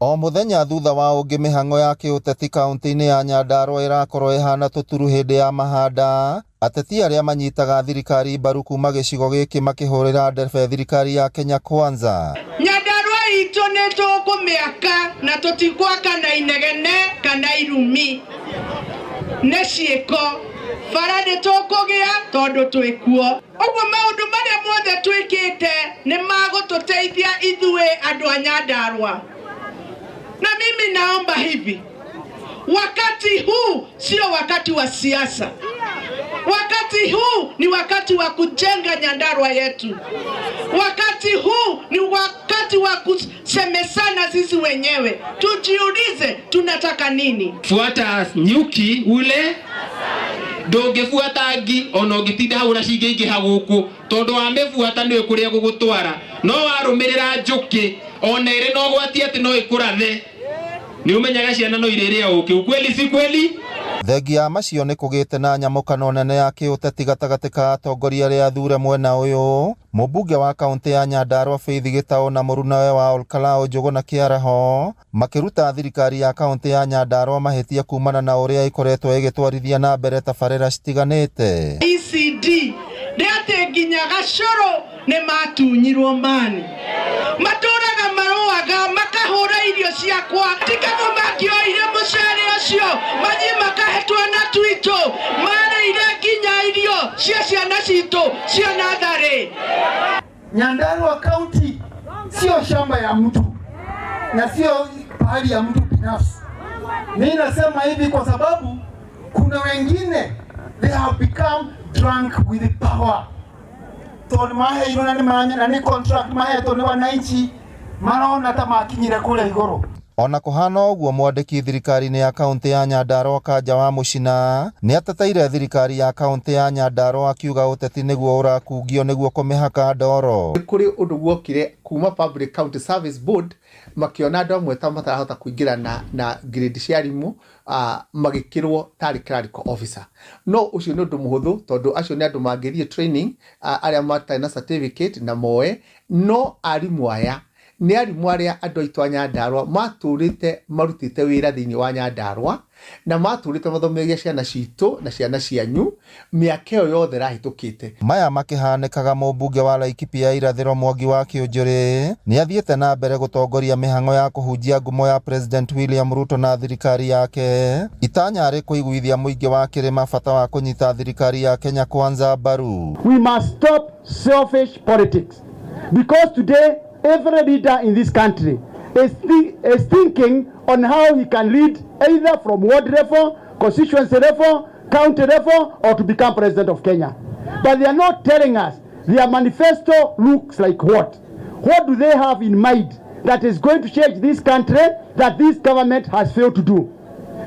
O mũthenya thutha wa ũngĩ, mĩhang'o ya kĩũteti kaunti-inĩ ya Nyandarua ĩrakorwo ĩhana tũturu hĩndĩ ya mahanda. Ateti arĩa manyitaga thirikari mbaru kuma gĩcigo gĩkĩ makĩhũrĩra ndebe thirikari ya Kenya Kwanza. Nyandarua itũ nĩ tũkũmĩaka na tũtigwaka na inegene kana irumi, nĩ ciĩko. Bara nĩ tũkũgĩa tondũ twĩkuo. Ũguo maũndũ marĩa mothe twĩkĩte nĩ magũtũteithia ithuĩ andũ a Nyandarua. Na mimi naomba hivi, wakati huu sio wakati wa siasa. Wakati huu ni wakati wa kujenga Nyandarua yetu. Wakati huu ni wakati wa kusemesana sisi wenyewe, tujiulize tunataka nini. Fuata nyuki ule ndũngĩbuata ngi ona ũngĩtinda hau na cingĩingĩha gũkũ, tondũ wamĩbuata nĩwe kũrĩa gũgũtwara, no warũmĩrĩra njũkĩ ona ĩrĩ na ũgwati atĩ no ĩkũrathe. Nĩ ũmenyaga ciana no irĩrĩa ũkĩ, ukweli si kweli? Thengia ya macio, nĩ kũgĩte na nyamũkano nene ya kĩũteti gatagatĩ ka atongoria arĩa athure mwena ũyũ. Mũmbunge wa kaunti ya Nyandarua Faith Gĩtaũ na mũrunawe wa Olkalau Njũgũna Kĩaraho makĩruta thirikari ya kaunti ya Nyandarua mahĩtia kumana na ũrĩa ĩkoretwo ĩgĩtwarithia na mbere tabarĩra citiganĩte. ECD nĩ atĩ nginya gacũrũ nĩ matunyirwo mani, matũraga marũaga makahũra irio ciakwa. Tikabo mangĩoire mũcere ũcio mathiĩ makahe twana twitũ, marĩire nginya irio cia ciana citũ cia natharĩ. Nyandarua County sio shamba ya mtu na sio pahali ya mtu binafsi. Mimi nasema hivi kwa sababu kuna wengine, they have become drunk with power, tondu maheirwo na nĩ na nĩ contract mahetwo nĩ wananchi, marona ta makinyire kũrĩa igũrũ. Ona kũhana ũguo, mwandĩki thirikari-inĩ ya kaunti ya Nyandarua Kanja wa Mũcina nĩ ateteire thirikari ya kaunti ya Nyandarua, akiuga ũteti nĩguo ũrakungio nĩguo kũmĩhaka ndoro. Kũrĩ ũndũ guokire kuma Public County Service Board, makĩona andũ amwe ta matarahota kũingĩra na grade cia arimũ, magĩkĩrwo tarĩ clerical officer. No ũcio nĩ ũndũ mũhũthũ, tondũ acio nĩ andũ mangĩthiĩ training, arĩa matarĩ na certificate na moe. No arimũ aya nĩ arimũ arĩa andũ aitũ a Nyandarua matũrĩte marutĩte wĩra thĩinĩ wa Nyandarua na matũrĩte mathomithagia ciana citũ na ciana cianyu mĩaka ĩyo yothe ĩrahĩtũkĩte. Maya makĩhanĩkaga, mũmbunge wa Laikipia ya irathĩro Mwangi wa Kĩũnjũrĩ nĩ athiĩte na mbere gũtongoria mĩhang'o ya kũhunjia ngumo ya President William Ruto na thirikari yake, itanya arĩ kũiguithia mũingĩ wa kĩrĩma bata wa kũnyita thirikari ya Kenya Kwanza mbaru. We must stop selfish politics because today every leader in this country is thinking on how he can lead, either from ward level, constituency level, county level, or to become president of Kenya. But they are not telling us their manifesto looks like what. What do they have in mind that is going to change this country that this government has failed to do?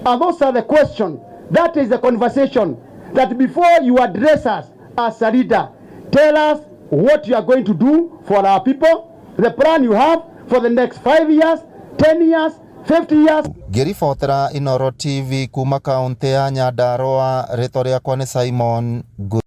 And those are the questions. That is the conversation that before you address us as a leader, tell us what you are going to do for our people, the plan you have for the next 5 years, 10 years, 50 years. Ngĩribotera Inooro TV kuma kaunti ya Nyandarua, rĩtwa rĩakwa nĩ Simon Ngũ.